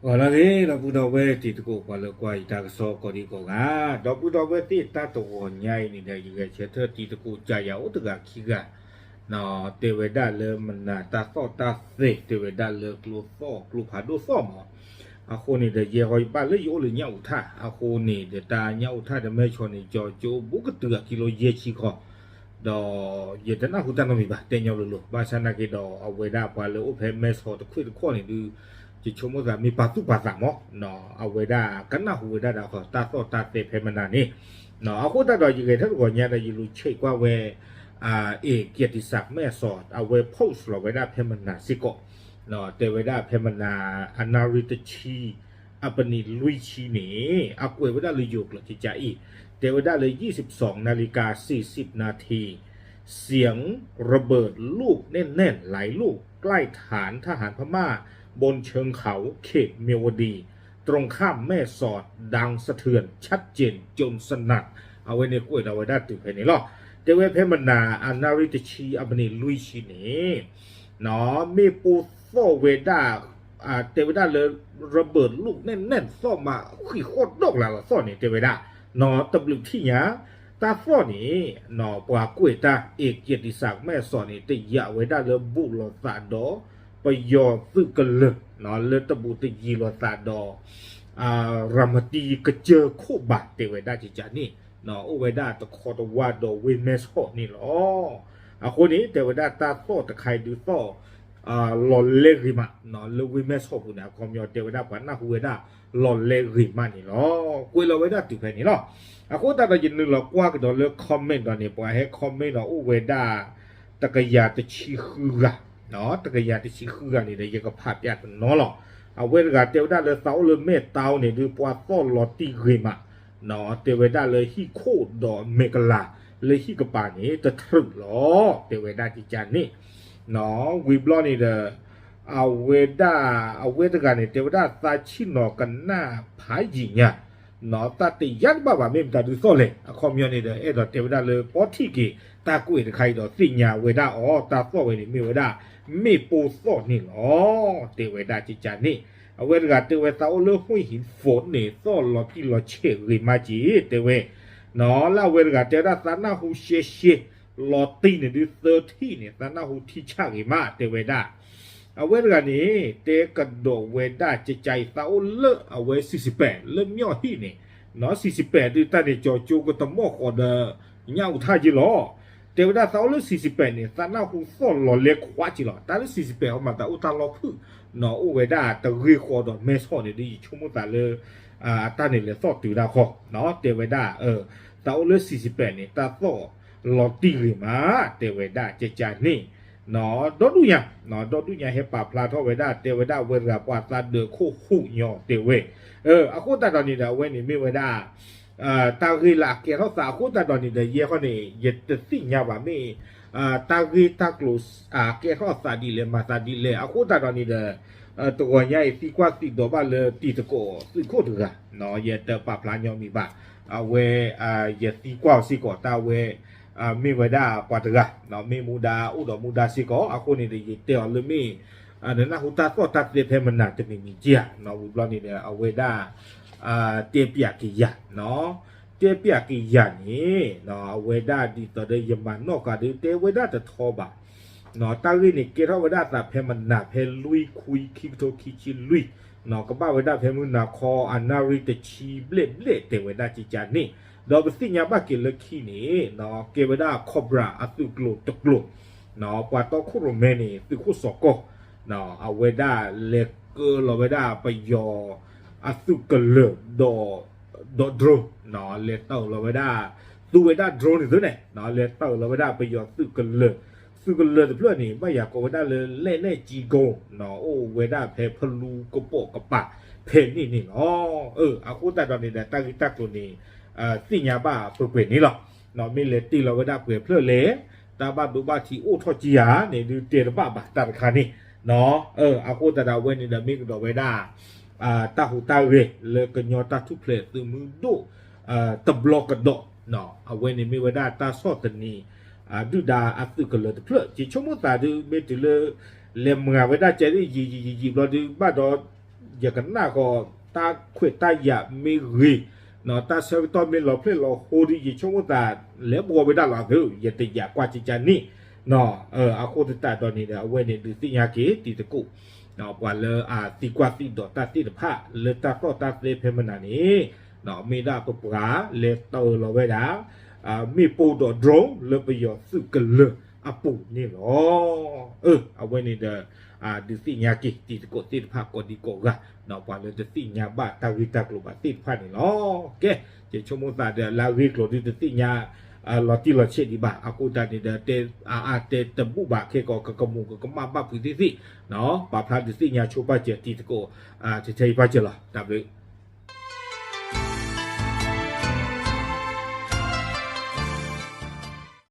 ဂီၤလၢအဂ့ၤ ဒီပုၢ်ဒီဝဲၢ်တံၤသကိး ပှၤလၢကွၢ်ယတၢ်ကစီၣ်ကိးဒံကိးဂၤ, ဒီပုၢ်ဒီဝဲၢ်သ့ၣ် တၢ်တဂီၤညါအံၤန့ၣ်ဒီး ယဂဲၤဆၢထၢၣ်တံၤသကိး ကယၤအိၣ်တဂၤခံဂၤ, တဲဝဲဒၣ်လၢမနၤတၢ်သီၣ်တၢ်သဲ တဲဝဲဒၣ်လၢကျိသီၣ်ကျိဖးဒိၣ်သီၣ်မး, အဃိန့ၣ်ဒီး ယဲဃီယဘၣ်လၢယအိၣ်လၢညၣ်အူထၣ် အဃိန့ၣ်ဒီး တၢ်ညၣ်အူထၣ်ဒီးမဲၢ်ဆီန့ၣ် ကၠီကၠိဘူးကတုၤအခံလိယဲၢ်ဆံဃီ ဒီးယတနၢ်ဟူတၢ်နီတမံၤဘၣ် တဲညီလိၤလိၤ, ဘၣ်ဆၣ်နာ်က့ဒီး အဝဲဒၣ်ပှၤလၢအိၣ်ဖဲမဲၢ်ဆီတခွ့ၣ်တခီၣ်န့ၣ်ဒုး ယဆိကမိၣ်သးမ့ၢ်ပာ်သူၣ်ပာ်သးမး, အဝဲဒၣ်ကနၢ်ဟူဝဲဒၣ်ဒီး တၢ်သီၣ်တၢ်သဲဖဲမနၤန့ၣ်, အဃိသတးဒီး ယဂဲၤထၢၣ်တဂီၤညါဒီး ယလူၤဆဲးကွၢ်ဝဲ အ့ၣ်ကဲးတံၤစၢ်မဲၢ်ဆီ အဝဲ post လီၤဝဲဒၣ်ဖဲမနၤစ့ၢ်ကီး, တဲဝဲဒၣ်ဖဲမနၤ အနၣ်ရံၣ်တဆံ အပနံးလွံၢ်ဆံန့ၣ် အကွဲးဝဲဒၣ်လၢယိၤကျိာ်ကကါအံၤ, တဲဝဲဒၣ်လၢ ยี่สิบสองนาฬิกาสี่สิบนาที เสียงระเบิดลูกแน่นๆหลายลูกใกล้ฐานทหารพม่าบนเชิงเขาเขตเมียวดี ตรงข้ามแม่สอด ดังสะเทือนชัดเจนจนสนั่น အဝဲန့ၣ်ကွဲးဒီးဝဲဒၣ်တုၤဖဲန့ၣ်လီၤ. တဲဝဲဖဲမနၤ အနၣ်ရံၣ်တဆံအပနံးလွံၢ်ဆံန့ၣ် မ့ၣ်ပိၢ်သီၣ်ဝဲဒၣ် တဲဝဲဒၣ်လၢ ระเบิดลูกแน่นๆ သီၣ်မးဃံးဃီၣ်ဒီၣ်ကလၤလီၤသီၣ်န့ၣ် တဲဝဲဒၣ် တဘျုးထံၣ်ညါ တၢ်သီၣ်န့ၣ် ပှၤကွဲးတၢ် အ့ၣ်ကဲးတံၤစၢ်မဲၢ်ဆီန့ၣ် တယာ်ဝဲဒၣ်လၢဘူးလိာ်သးဒီး ပယီၤသုးကလၢၤ လၢတဘူးတယံၤလိာ်သးဒီး ရၤမတံကစၢၢ်ခိၣ်ဘၣ် တဲဝဲဒၣ်ကကါန့ၣ် အိၣ်ဝဲဒၣ်တခီတဝါဒီးဝ့ၢ်မဲၢ်ဆီန့ၣ်လီၤ. အဃိန့ၣ် တဲဝဲဒၣ်တၢ်သီၣ်တခါအံၤဒုးသီၣ် လီၤလဲဂ့ၤမး လၢဝ့ၢ်မဲၢ်ဆီပူၤန့ၣ် အခီပညီတဲဝဲဒၣ်ပှၤနၢ်ဟူဝဲဒၣ်လီၤလဲဂ့ၤမးန့ၣ်လီၤ. ကွဲးလီၤဝဲဒၣ်တုၤဖဲန့ၣ်လီၤ. အဃိသတးဒီးယနုာ်လီၤကွၢ်ကဒီးလၢ comment ဒီးန့ၣ် ပှၤဟဲ comment ဒီးအိၣ်ဝဲဒၣ် တကယၤတဆံဃုဂၤ, တကယၤတဆံဃုဂၤန့ၣ်ဒီး ယကဖးပၠးတနီၤလီၤ. အဝဲတဂၤတဲဝဲဒၣ်လၢသးအိၣ်လၢမဲၢ်တီန့ၣ်ဒုး ပှၤသီၣ်လီၤတံၢ်ဂ့ၤမး တဲဝဲဒၣ်လၢဟံၣ်ခိၣ်ဒီးမဲာ်ကလၤ လၢဟံၣ်ကပၤန့ၣ် တထြုးလီၤ တဲဝဲဒၣ်ကကါန့ၣ် ဝံၤဘျီန့ၣ်ဒီး အဝဲဒၣ် အဝဲတဂၤန့ၣ် တဲဝဲဒၣ်သးဆံၣ်နီၤကနၣ်ဖးယံာ်ညါ သးတယာ်တဘၣ်ဘၣ်မ့ၢ်မတၤဒုးသီၣ်လဲၣ် အခီပညီန့ၣ်ဒီး အဲၣ်ဒိးတဲဝဲဒၣ်လၢပီထံၣ်က့ၤ တၢ်ကွဲးတခါအံၤဒီးသ့ၣ်ညါဝဲဒၣ်အီၤ တၢ်သီၣ်ဝဲန့ၣ်မ့ၢ်ဝဲဒၣ် မ့ၣ်ပိၢ်သီၣ်န့ၣ်လီၤ တဲဝဲဒၣ်ကကါန့ၣ် အဝဲတဂၤတဲဝဲသးအိၣ်လၢ ဟူၣ်ဟံၣ်ဖိန့ၣ် သီၣ်လီၤတံၢ်လီၤဆဲးဂ့ၤမးက့ၤ တဲဝဲ လၢအဝဲတဂၤတဲဝဲဒၣ်သးနၢ်ဟူရှဲရှဲ လီၤတံၢ်န့ၣ်ဒုးသၢထံၣ်န့ၣ် သးနၢ်ဟူထံဆၣ်ဂ့ၤမး တဲဝဲဒၣ် အဝဲတဂၤန့ၣ် တဲကဒီးဝဲဒၣ်ကကါအံၤ သးအိၣ်လၢအဝဲ စံးစံးပဲး လၢမျီၣ်ဟံၣ်န့ၣ် စံးစံးပဲးဒုး တၢ်န့ၣ်ကၠီကၠိကတမီၢ်ဃီဒီး ညၣ်အူထၣ်က့လီၤ. တဲဝဲဒၣ်သးအိၣ်လၢ စံးစံးပဲး န့ၣ် သးနၢ်ဟူသီၣ်လီၤလဲခွးက့လီၤ. တၢ်လၢ စံးစံးပဲး အီၤမး တၢ်အိၣ်တၢ်လီၢ်ဖုၣ် အိၣ်ဝဲဒၣ်တဂ့ၢ်ဃီဒီး မဲၢ်ဆီၣ်န့ၣ်ဒုး ယဆိကမိၣ်သးလၢ အတၢ်န့ၣ်လဲၤသီၣ်တုၤဒၣ်ခီ တဲဝဲဒၣ် သးအိၣ်လၢ စံးစံးပဲး န့ၣ် တၢ်သီၣ်လီၤတံၢ်ဂ့ၤမး တဲဝဲဒၣ်ကကါန့ၣ် ဒီဒူၣ်ညါ ဒီဒူၣ်ညါဟဲပာ်ဖျါထီၣ်ဝဲဒၣ် တဲဝဲဒၣ်အဝဲတဂၤပှၤသးဒၢးခိၣ်ဟူးညီတဲဝဲ အဃိသတးဒီးန့ၣ်ဒီး အဝဲန့ၣ်မ့ၢ်ဝဲဒၣ် တၢ်ဂ့ၢ်လၢအကဲထီၣ်သးအဃိသတးဒီးန့ၣ်ဒီး ယဲၢ်ခီန့ၣ် ယတသ့ၣ်ညါဘၣ်မ့ၢ် တၢ်ဂ့ၢ်တၢ်ကျိၤ ကဲထီၣ်သးဒ်လဲၣ် မၤသးဒ်လဲၣ် အဃိသတးဒီးန့ၣ်ဒီး တဂီၤညါအံၤ သံကွၢ်သံဒိးဘၣ်လၢတံၤသကိးသုးခိၣ်တဂၤ ယတပာ်ဖျါညီမံၤဘၣ် အဝဲ ယသံကွၢ်အီၤစ့ၢ်ကီး တၢ်ဝဲ မ့ၢ်ဝဲဒၣ်ပှၤတဂၤ မ့ၢ်မူဒါအိၣ်ဒီးမူဒါစ့ၢ်ကီး အဃိန့ၣ်ဒီး ယတဲအီၤလၢမ့ၢ် နနၢ်ဟူတၢ်သီၣ်တၢ်သဲဖဲမနၤတမံၤမံၤက့ဧါ ဝံၤဘျီန့ၣ်ဒီး အဝဲဒၣ် တဲပၠးက့ၤယၤ တဲပၠးက့ၤယၤန့ၣ် အဝဲဒၣ်ဒ်သိးဒီးယမၤနီၣ်ဃာ်ဒီး တဲဝဲဒၣ်တထီဘၣ် တၢ်ဂ့ၢ်န့ၣ် ကဲထီၣ်ဝဲဒၣ်အသးဖဲမနၤ ဖဲလွံၢ်ခွံ ခံကထိခံဆံလွံၢ် ကဘၣ်ဝဲဒၣ်ဖဲမုၢ်နၤခီ အနၣ်ရံၣ်တဆံဘျဲၣ်ဘျဲၣ် တဲဝဲဒၣ်ကကါန့ၣ် ဒီးပသ့ၣ်ညါဘၣ်က့ၤလၢခံန့ၣ် ကဲဝဲဒၣ် Cobra အသုးကျိၤတကျိၤ ပှၤတီခိၣ်ရိၣ်မဲန့ၣ် သုးခိၣ်စီၤကီၢ် အဝဲဒၣ်လဲၤကၢလီၤဝဲဒၣ်ပယီၤအသုးကလၢၤ ဒီး drone လဲၤတၢၢ်လီၤဝဲဒၣ် သူဝဲဒၣ် drone န့ၣ်သုန့ၣ် လဲၤတၢၢ်လီၤဝဲဒၣ်ပယီၤသုးကလၢၤ သုးကလၢၤတဖျၢၣ်န့ၣ် ဘၣ်ယၤကိးဝဲဒၣ်လၢ လက်နက်ကြီးကုန်း အိၣ်ဝဲဒၣ်ဖဲဖလူကပိာ်ကပၤ ဖဲန့ၣ်န့ၣ်လီၤ. အဃိသတးဒီးန့ၣ်ဒီး တၢ်ဂ့ၢ်တၢ်ကျိၤန့ၣ် သ့ၣ်ညါဘၣ်ပှဲၤပှဲၤန့ၣ်လီၤ. မ့ၢ်လဲၤတ့ၢ်လီၤဝဲဒၣ်ပှဲၤဖျၢၣ်လဲၣ် တၢ်ဘၣ်ဒိဘၣ်ထံးအိၣ်ထီၣ်က့ဧါန့ၣ်ဒုးတဲတဘၣ်ဘၣ်တၢ်တခါန့ၣ် အဃိသတးဒီးအဝဲန့ၣ်ဒီးမ့ၢ်ကဒီးဝဲဒၣ် တၢ်ဟူးတၢ်ဂဲၤလၢကညီတၢ်ထူၣ်ဖျဲးသုးမုၢ်ဒိၣ်တဘျီကဒီး အဝဲန့ၣ်မ့ၢ်ဝဲဒၣ်တၢ်ဆီၣ်သနံး ဒုၣ်ဒါအသုးကလၢၤတဖျၢၣ် ယဆိကမိၣ်သးဒုး မ့ၢ်တုၤလၢ လဲၤမၤဝဲဒၣ်ကဲဒ်ယံာ်ယံာ်ယံာ်ယံာ်ဘျီဒုး ဘၣ်ဒီး ယကနၣ်ဃီ တၢ်ခွဲးတၢ်ယာ်မ့ၢ်ဂ့ၤ, တၢ်ဆၢကတီၢ်မ့ၢ်လီၤဖျဲၣ်လီၤဟိဒီး ယဆိကမိၣ်သး လဲၤဘှီဝဲဒၣ်လီၤသ့, ယတယာ်ကွၢ်ကကန့ၣ်, အဃိသတးဒီးန့ၣ်ဒီး အဝဲန့ၣ်ဒုးသ့ၣ်ညါက့ၤတံၤသကိး ပှၤလၢအသံကွၢ်သံဒိးတၢ်သ့ၣ်တဖၣ် လၢတၢ်သီၣ်တၢ်သဲဖဲမနၤန့ၣ်, မ့ၢ်ဒၣ်ပပှၤလဲၤတၢအၢၣ်လီၤဝဲဒၣ် မ့ၣ်ပိၢ်ဒီး drone လၢပယီၤသုးကလၢၤအပူၤန့ၣ်လီၤ. အဝဲန့ၣ်ဒီး ဒုးသ့ၣ်ညါက့ၤတံၤသကိးသ့ၣ်တဖၣ်ကိးဒံကိးဂၤ, ပှၤလၢတသ့ၣ်ညါဘၣ်တၢ်ဂ့ၢ်တၢ်ကျိၤဘၣ်သ့ၣ်တဖၣ်န့ၣ်လီၤ. ကဲ, ယဆိကမိၣ်သးဒီး လၢအဂ့ၢ်ကျိၤဒုးတသ့ၣ်ညါ လီၤတံၢ်လီၤဆဲးဒံးဘၣ်. အဃိသတးန့ၣ်ဒီး တဲ အါအါတဲတဘူၣ်ဘၣ်ခဲကီး ကကမူၤကကမၣ်ဘၣ်ဖုးသ့ၣ်သ့ၣ်, ပာ်ဖျါဒုးသ့ၣ်ညါဆိပာ်စၢၤတံၤသကိး ထဲထဲအံၤပာ်စၢၤလီၤ. တၢ်ဘျုး